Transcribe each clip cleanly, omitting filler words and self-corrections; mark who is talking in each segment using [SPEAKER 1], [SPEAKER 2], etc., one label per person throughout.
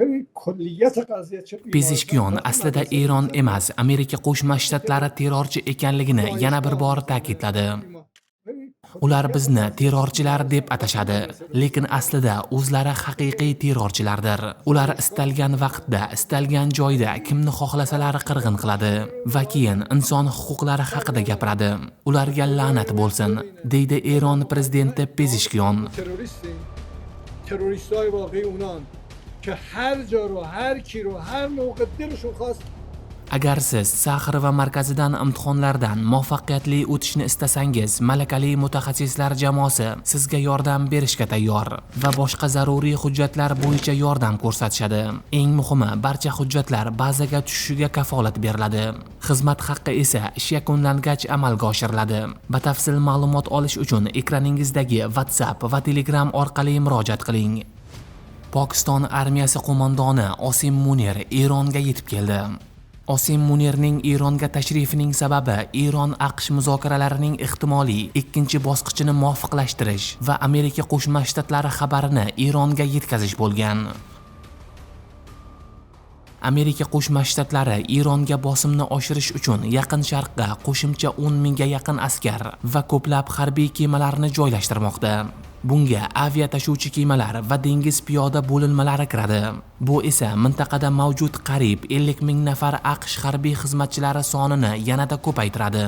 [SPEAKER 1] ببین کلیت قضیه چه
[SPEAKER 2] Pezeshkiyon aslida Eron emas, Amerika Qo'shma Shtatlari terrorchi ekanligini yana bir bor ta'kidladi. Ular bizni terrorchilar deb atashadi, lekin aslida o'zlari haqiqiy terrorchilardir. Ular istalgan vaqtda, istalgan joyda kimni xohlasalari qirg'in qiladi va keyin inson huquqlari haqida gapiradi. Ularga la'nat bo'lsin, deydi Eron prezidenti Pezeshkiyon.
[SPEAKER 1] تروریستیم تروریست های واقعی اونان که هر جا رو هر کی رو هر موقع دلشون خواست.
[SPEAKER 2] Agar siz Saxarova markazidan imtihonlardan muvaffaqiyatli o'tishni istasangiz, malakali mutaxassislar jamoasi sizga yordam berishga tayyor va boshqa zaruriy hujjatlar bo'yicha yordam ko'rsatishadi. Eng muhimi, barcha hujjatlar bazaga tushishiga kafolat beriladi. Xizmat haqqi esa ish yakunlangach amalga oshiriladi. Batafsil ma'lumot olish uchun ekraningizdagi WhatsApp va Telegram orqali murojaat qiling. Pokiston armiyasi qo'mondoni Osim Munir Eronga yetib keldi. Osim Munirning Eronga tashrifining sababi Eron-AQSh muzokaralarining ehtimoliy ikkinchi bosqichini muvofiqlashtirish va Amerika Qo'shma Shtatlari xabarini Eronga yetkazish bo'lgan. Amerika Qo'shma Shtatlari Eronga bosimni oshirish uchun Yaqin Sharqqa qo'shimcha 10 mingga yaqin askar va ko'plab harbiy kemalarni joylashtirmoqda. Bunga avia tashuvchi kemalar va dengiz piyoda bo'linmalari kiradi. Bu esa mintaqada mavjud qariyb 50 ming nafar AQSh harbiy xizmatchilari sonini yanada ko'paytiradi.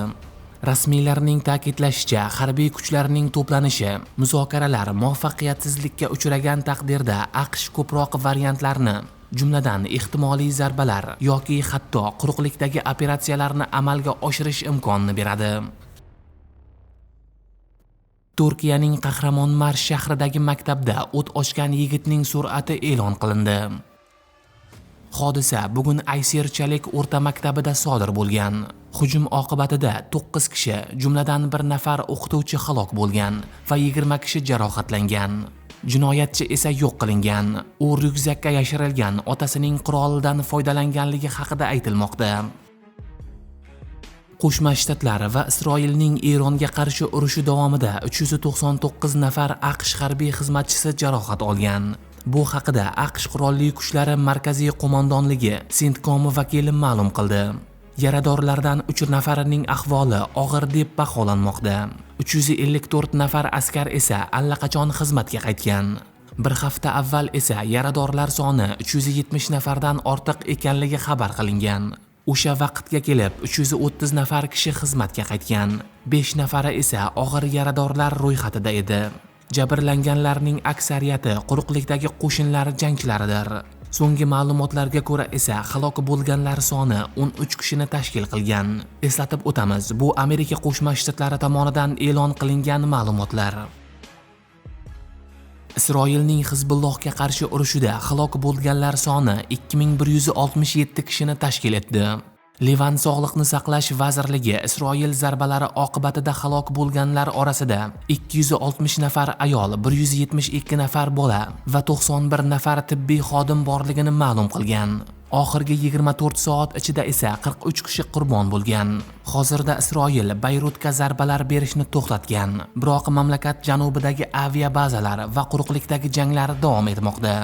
[SPEAKER 2] Rasmiylarning ta'kidlashicha, harbiy kuchlarning to'planishi muzokaralar muvaffaqiyatsizlikka uchragan taqdirda AQSh ko'proq variantlarni, jumladan ehtimoliy zarbalar yoki hatto quruqlikdagi operatsiyalarni amalga oshirish imkonini beradi. Turkiyaning Qahramonmarash shahridagi maktabda o't ochgan yigitning surati e'lon qilindi. Hodisa bugun Ayserchalik o'rta maktabida sodir bo'lgan. Hujum oqibatida 9 kishi, jumladan bir nafar o'qituvchi halok bo'lgan va 20 kishi jarohatlangan. Jinoyatchi esa yo'q qilingan. U ryukzakka yashirilgan otasining qurolidan foydalanganligi haqida aytilmoqda. Qo'shma Shtatlar va Isroilning Eronga qarshi urushi davomida 399 nafar AQSh harbiy xizmatchisi jarohat olgan. Bu haqida AQSh Qurolli Kuchlari Markaziy qo'mondonligi Sentkomi vakili ma'lum qildi. Yaradorlardan 3 nafarining ahvoli og'ir deb baholanmoqda. 354 nafar askar esa allaqachon xizmatga qaytgan. Bir hafta avval esa yaradorlar soni 370 nafardan ortiq ekanligi xabar qilingan. O'sha vaqtga kelib 330 nafar kishi xizmatga qaytgan. 5 nafari esa og'ir yaradorlar ro'yxatida edi. Jabrlanganlarning aksariyati quruqlikdagi qo'shinlar jangchilaridir. So'nggi ma'lumotlarga ko'ra esa halok bo'lganlar soni 13 kishini tashkil qilgan. Eslatib o'tamiz, bu Amerika Qo'shma Shtatlari tomonidan e'lon qilingan ma'lumotlar. Isroilning Hizbullohga qarshi urushida halok bo'lganlar soni 2167 kishini tashkil etdi. Livan sog'liqni saqlash vazirligi Isroil zarbalari oqibatida halok bo'lganlar orasida 260 nafar ayol, 172 nafar bola va 91 nafar tibbiy xodim borligini ma'lum qilgan. Oxirgi 24 soat ichida esa 43 kishi qurbon bo'lgan. Hozirda Isroil Bayrutga zarbalar berishni to'xtatgan, biroq mamlakat janubidagi aviabazalar va quruqlikdagi janglar davom etmoqda.